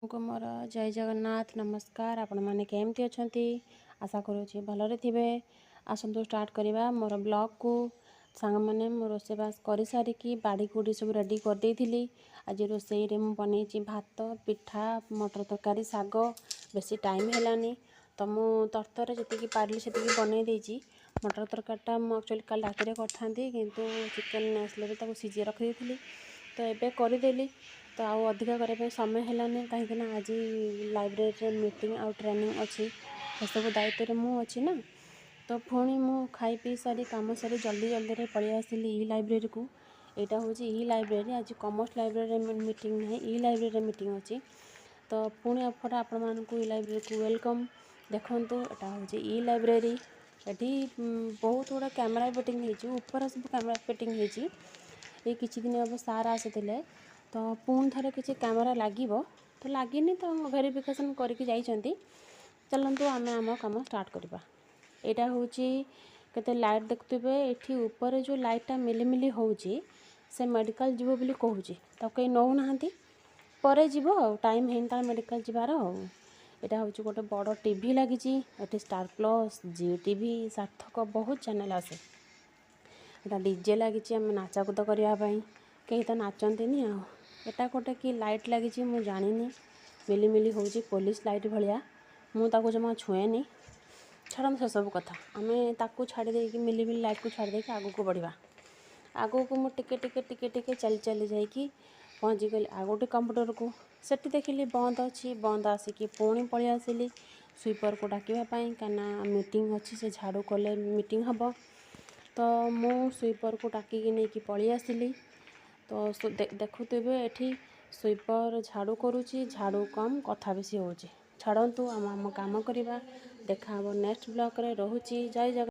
ଙ୍କୁ ମୋର ଜୟ ଜଗନ୍ନାଥ, ନମସ୍କାର। ଆପଣମାନେ କେମିତି ଅଛନ୍ତି? ଆଶା କରୁଛି ଭଲରେ ଥିବେ। ଆସନ୍ତୁ ଷ୍ଟାର୍ଟ କରିବା ମୋର ବ୍ଲଗ୍କୁ। ସାଙ୍ଗମାନେ, ମୁଁ ରୋଷେଇବାସ କରିସାରିକି ବାଡ଼ି କୁଡ଼ି ସବୁ ରେଡ଼ି କରିଦେଇଥିଲି। ଆଜି ରୋଷେଇରେ ମୁଁ ବନେଇଛି ଭାତ, ପିଠା, ମଟର ତରକାରୀ, ଶାଗ। ବେଶୀ ଟାଇମ୍ ହେଲାନି ତ ମୁଁ ତରତରରେ ଯେତିକି ପାରିଲି ସେତିକି ବନେଇ ଦେଇଛି। ମଟର ତରକାରୀଟା ମୁଁ ଆକ୍ଚୁଆଲି କାଲି ରାତିରେ କରିଥାନ୍ତି, କିନ୍ତୁ ଚିକେନ୍ ଆସିଲେ ବି ତାକୁ ସିଝେଇ ରଖିଦେଇଥିଲି, ତ ଏବେ କରିଦେଲି। ତ ଆଉ ଅଧିକା କରିବା ପାଇଁ ସମୟ ହେଲାନି, କାହିଁକିନା ଆଜି ଲାଇବ୍ରେରୀରେ ମିଟିଂ ଆଉ ଟ୍ରେନିଂ ଅଛି। ସେସବୁ ଦାୟିତ୍ୱରେ ମୁଁ ଅଛି ନା। ତ ପୁଣି ମୁଁ ଖାଇ ପିଇ ସାରି, କାମ ସାରି ଜଲ୍ଦି ଜଲ୍ଦିରେ ପଳେଇ ଆସିଲି ଇ ଲାଇବ୍ରେରୀକୁ। ଏଇଟା ହେଉଛି ଇ ଲାଇବ୍ରେରୀ। ଆଜି କମର୍ସ ଲାଇବ୍ରେରୀରେ ମିଟିଂ ନାହିଁ, ଇ ଲାଇବ୍ରେରୀରେ ମିଟିଂ ଅଛି। ତ ପୁଣି ଏପଟେ ଆପଣମାନଙ୍କୁ ଇ ଲାଇବ୍ରେରୀକୁ welcome. ଦେଖନ୍ତୁ, ଏଇଟା ହେଉଛି ଇ ଲାଇବ୍ରେରୀ। ଏଠି ବହୁତ ଗୁଡ଼ା କ୍ୟାମେରା ଫିଟିଂ ହେଇଛି, ଉପରେ ସବୁ କ୍ୟାମେରା ଫିଟିଂ ହେଇଛି। ଏଇ କିଛି ଦିନ ହେବ ସାର୍ ଆସିଥିଲେ, ତ ପୁଣି ଥରେ କିଛି କ୍ୟାମେରା ଲାଗିବ। ତ ଲାଗିନି, ତ ଭେରିଫିକେସନ୍ କରିକି ଯାଇଛନ୍ତି। ଚାଲନ୍ତୁ, ଆମେ ଆମ କାମ ଷ୍ଟାର୍ଟ କରିବା। ଏଇଟା ହେଉଛି କେତେ ଲାଇଟ୍ ଦେଖୁଥିବେ। ଏଠି ଉପରେ ଯେଉଁ ଲାଇଟ୍ଟା ମିଲିମିଲି ହେଉଛି, ସେ ମେଡ଼ିକାଲ ଯିବ ବୋଲି କହୁଛି। ତାକୁ କେହି ନେଉନାହାନ୍ତି, ପରେ ଯିବ ଆଉ, ଟାଇମ୍ ହେଇନି ତାର ମେଡ଼ିକାଲ ଯିବାର। ଆଉ ଏଇଟା ହେଉଛି ଗୋଟେ ବଡ଼ ଟିଭି ଲାଗିଛି ଏଠି। ଷ୍ଟାର ପ୍ଲସ୍, ଜି ଟିଭି, ସାର୍ଥକ, ବହୁତ ଚ୍ୟାନେଲ୍ ଆସେ। ଏଇଟା ଡିଜେ ଲାଗିଛି, ଆମେ ନାଚାକୁଦ କରିବା ପାଇଁ। କେହି ତ ନାଚନ୍ତିନି। ଆଉ ଏଟା ଗୋଟେ କି ଲାଇଟ୍ ଲାଗିଛି ମୁଁ ଜାଣିନି, ମିଲିମିଲି ହେଉଛି ପୋଲିସ ଲାଇଟ୍ ଭଳିଆ। ମୁଁ ତାକୁ ଜମା ଛୁଏଁନି। ଛାଡ଼ନ୍ତୁ ସେସବୁ କଥା, ଆମେ ତାକୁ ଛାଡ଼ି ଦେଇକି, ମିଲିମିଲି ଲାଇଟ୍କୁ ଛାଡ଼ି ଦେଇକି ଆଗକୁ ବଢ଼ିବା। ଆଗକୁ ମୁଁ ଟିକେ ଟିକେ ଟିକେ ଟିକେ ଚାଲି ଚାଲି ଯାଇକି ପହଞ୍ଚିଗଲି ଆଉ ଗୋଟେ କମ୍ପ୍ୟୁଟରକୁ। ସେଠି ଦେଖିଲି ବନ୍ଦ ଅଛି। ବନ୍ଦ ଆସିକି ପୁଣି ପଳେଇ ଆସିଲି ସୁଇପରକୁ ଡାକିବା ପାଇଁ, କାହିଁକିନା ମିଟିଂ ଅଛି, ସେ ଝାଡ଼ୁ କଲେ ମିଟିଂ ହେବ। ତ ମୁଁ ସୁଇପରକୁ ଡାକିକି ନେଇକି ପଳେଇ ଆସିଲି। ତ ଦେଖୁଥିବେ, ଏଠି ସୁଇପର ଝାଡ଼ୁ କରୁଛି। ଝାଡ଼ୁ କମ୍, କଥା ବେଶୀ ହେଉଛି। ଛାଡ଼ନ୍ତୁ, ଆମେ ଆମ କାମ କରିବା। ଦେଖା ହେବ ନେକ୍ସଟ ବ୍ଲଗ୍ରେ। ରହୁଛି, ଜୟ ଜଗନ୍ନାଥ।